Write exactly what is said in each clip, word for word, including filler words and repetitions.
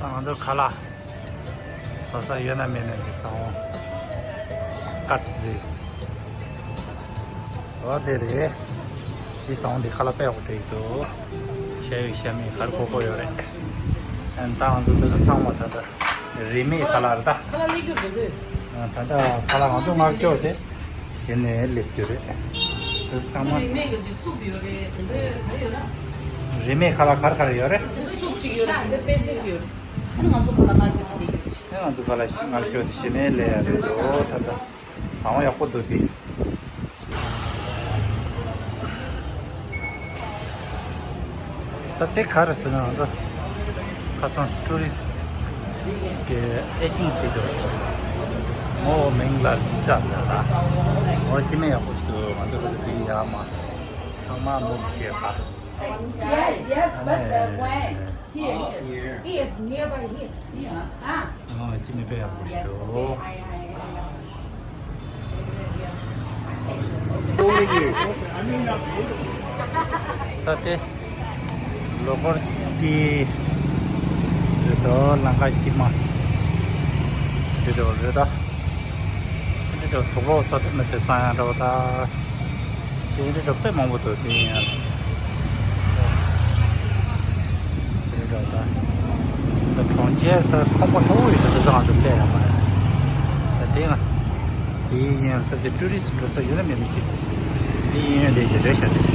ང་ཚོ་ཁ་ལག་ཟ་ས་ཡོད་ན་མེད་ན་གི་ཟ་འོང་། ཀར་ཛི། འོ་དེ་རེད། འདི་ཟ་འོང་། འདི་ཁ་ལག་དཔེ་ཡག་པོ་བྲིས་འདུག་ཤ་ཡོད་ཤ་མེད་ག་རེ་དགོས་དགོས་ཡོད་རེད། ཨ་ནི་ད་ང་ཚོ་འདི་ཚོ་ཚང་མ་ད་ལྟ་རིན་མེད་ཁ་ལག་རེད་ད། ཁ་ལག་ལེགས་གི་རེད། ཨ་ད་ལྟ་ཁ་ལག་ང་ཚོ་མངགས་ཀྱོག་དེ་དེ་ནས་སླེབས་རྒྱུ་རེད། འདི་ཚང་མ་རིན་མེད་གི་ཅིག་སུབ་ཡོད་རེད། དེ་འདྲ་ག་རེ་ཡོད་ན། རིན་མེད་ཁ་ལག་ག་རེ་ག་རེ་ཡོད་རེད། སུབ་ཅིག་ཡོད་རེད། དེ་འདྲ་པད་ཚལ་ཅིག་ཡོད་རེད། ཨ་ནི་ང་ཚོ་ཁ་ལག་མངགས་ཀྱོག་དེ་ལེགས་གི་རེད། ཨ་ང་ཚོ་ཁ་ལག་མངགས་ཀྱོག་དེ་ཤ་མེད་ལས་ཡ་རེད་འགྲོ་ད་ལྟ། ཟ་འོང་། ཡག་པོ་འདུག་དེ། ད་དེ་ག་རེ་ཟེར་ན་ང་ཚོ་ཁ་སང་ཊུ་རི་སི་གི་ཨེ་ཅེན་སི་དུ་མོ་མིང་ལ་ལི་ས་ཟེར་ལ། འོ་སྐྱེ་དམན་ཡག་པོ་ཞིག་འདུག་ང་ཚོ་ཁ་ཚོ་དེ་ཡ་མ་ཚང་མ་མོ་བྱས་པ། Yes, yes, but uh, when? Here, here. He is nearby here. Yeah. Ah. ཨ་ཅི་མི་དཔེ་ཡག་པོ་ཞིག་འདུག་ད་དེ་ལོ་ཀོར་སི་ཊི་རེད་དོ། ལམ་ཁ་དཀྱིལ་མ་རེད་དོ་རེད་ད། འདི་འདྲ་དུག་ལོག་ཚ་དུ་མི་དེ་གཙང་ཡང་འདྲ་བ་ད། ཞིང་འདི་འདྲ་དཔེ་མང་པོ་འདུག་དེ་ཡིན་ཡང་། འདི་འདྲ་ད། ད་གྲོང་ཁྱེར་ད་ཁང་པ་ལྷ་བོ་ཡོད་ད་དུ་ང་ཚོ་སླེབས་ཡོང་བ་རེད། ད་དེ་ཡང་། དེ་ཡིན་ཡང་ད་དེ་ཊུ་རི་སི་འགྲོ་ས་ཡོད་ན་མེད་ན་ཅིག་དེ་ཡིན་ཡང་དེ་ཅིག་རེད་ཤག་དེ། ཁ་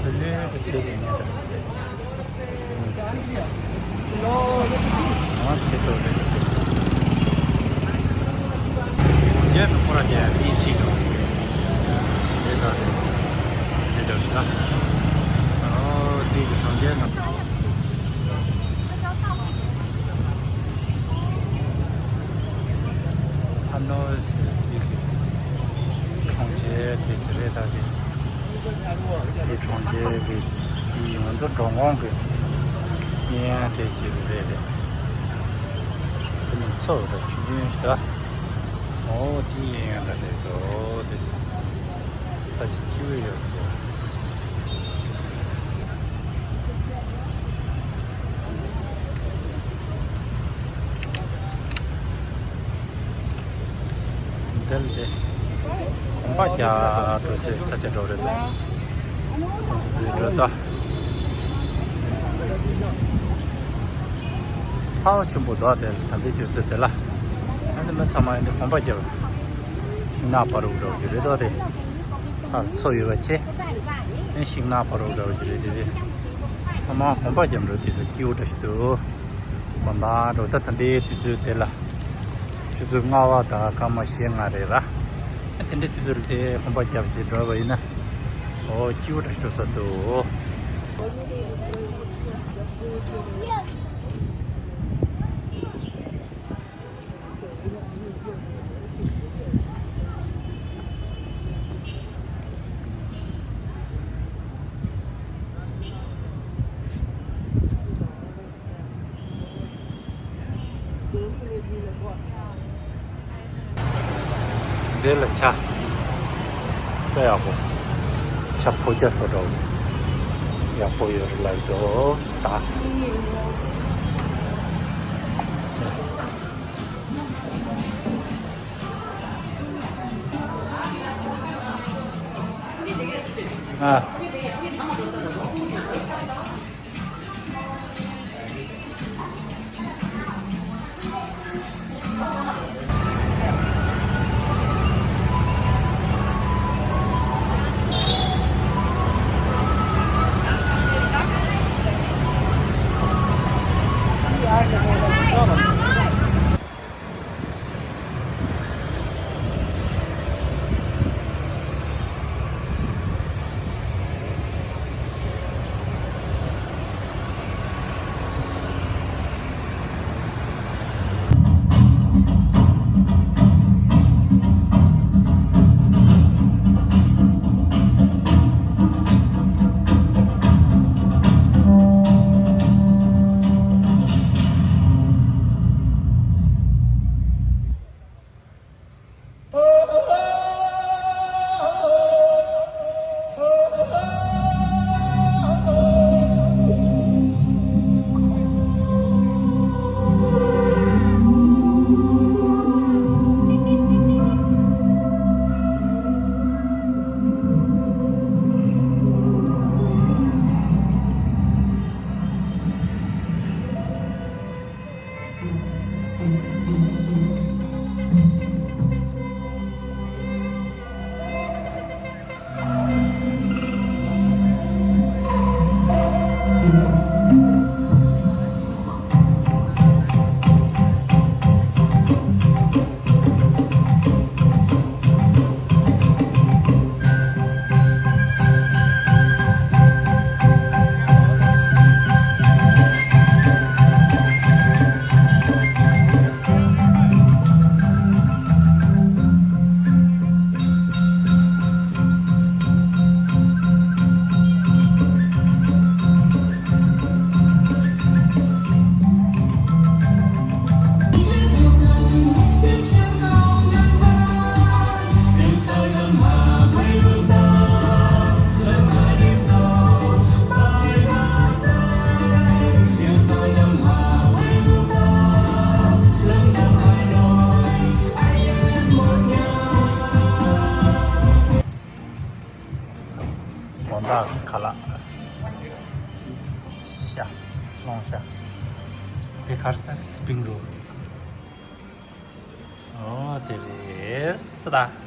ལོན་དུ་བྱེད་དེ་ཉན་ད། ཨ་ཆེ་ཏོ་རེད། རྒྱལ་དུ་ཁོ་ར་རྒྱལ་ཡ་དེའི་ཁྲིད་དོ། དེ་དང་དེ་དེ་འདྲ་ཞིག་ལ། ཨོ་དེ་གི་གྲོང་ཁྱེར་ནང་། ཨ་ནོ་ཟེར་དེ་གི་གྲོང་ཁྱེར་དེ་དེ་རེད་ད་དེ། དེ་གྲོང་ཁྱེར་གྱི་དེ་ང་ཚོ་འགྲོ་འོང་གི་གཡས་གཡོན་དེ་ཅིག་རེད་རེད། དེ་ནི་མཚོ་དང་ཆུ་རྒྱུན་ཞིག་ད། ཨོ་དེ་གཡས་གཡོན་ལ་རེད་དོ། དེ་ས་ཆ་སྐྱིད་པོ་ཡོད་རེད། འདི་ལ་དེ་གོམ་པ་རྒྱག་འགྲོ་སའི་ས་ཆ་འགྲོ་རེད་འདུག་འགྲོ་ད། ཚ་བ་ཆེན་པོ་འདུག་དེ་ད་ལྟའི་དུས་ཚོད་དེ་ལ། ཨ་ནི་མི་ཚང་མ་ཡིན་དེ་གོམ་པ་རྒྱབ། ཤིང་ནགས་ཕ་རོལ་འགྲོ་གི་རེད་འདུག་དེ། ཨ་མཚོ་ཡོད་པ་ཆེ། ཨ་ཤིང་ནགས་ཕ་རོལ་འགྲོ་གི་རེད་དེ་དེ། ཚང་མ་གོམ་པ་རྒྱབ་འགྲོ་དུས་ཚོད་སྐྱིད་པོ་འདྲ་ཞིག་འདུག་གོམ་པ་འགྲོ་ད་ད་ལྟའི་དུས་ཚོད་དེ་ལ། ཆུ་ཚོད་ལྔ་པ་དང་སྐར་མ་ཞེ་ལྔ་རེད་ལ། དེ་འདྲའི་དུས་ཚོད་དེ་གོམ་པ་བརྒྱབ་བྱས་འགྲོ་བ་ཡིན་ན། ཨོ་སྐྱིད་པོ་འདྲ་ཞིག་འགྲོ་ས་འདུག་འདི་ལ་ཆ་དཔེ་ཡག་པོ། ཆ་ཕོ་རྒྱ་སོ་འདྲ་བོ་ཡག་པོ་ཡོད་རེད་ལབ་འདུག་ས། ཨ། ཤ། སློང་ཤ། དེ་ག་རེ་ཟེར། སི་པིང་རོལ། ཨོ་དེ་རེད་ད།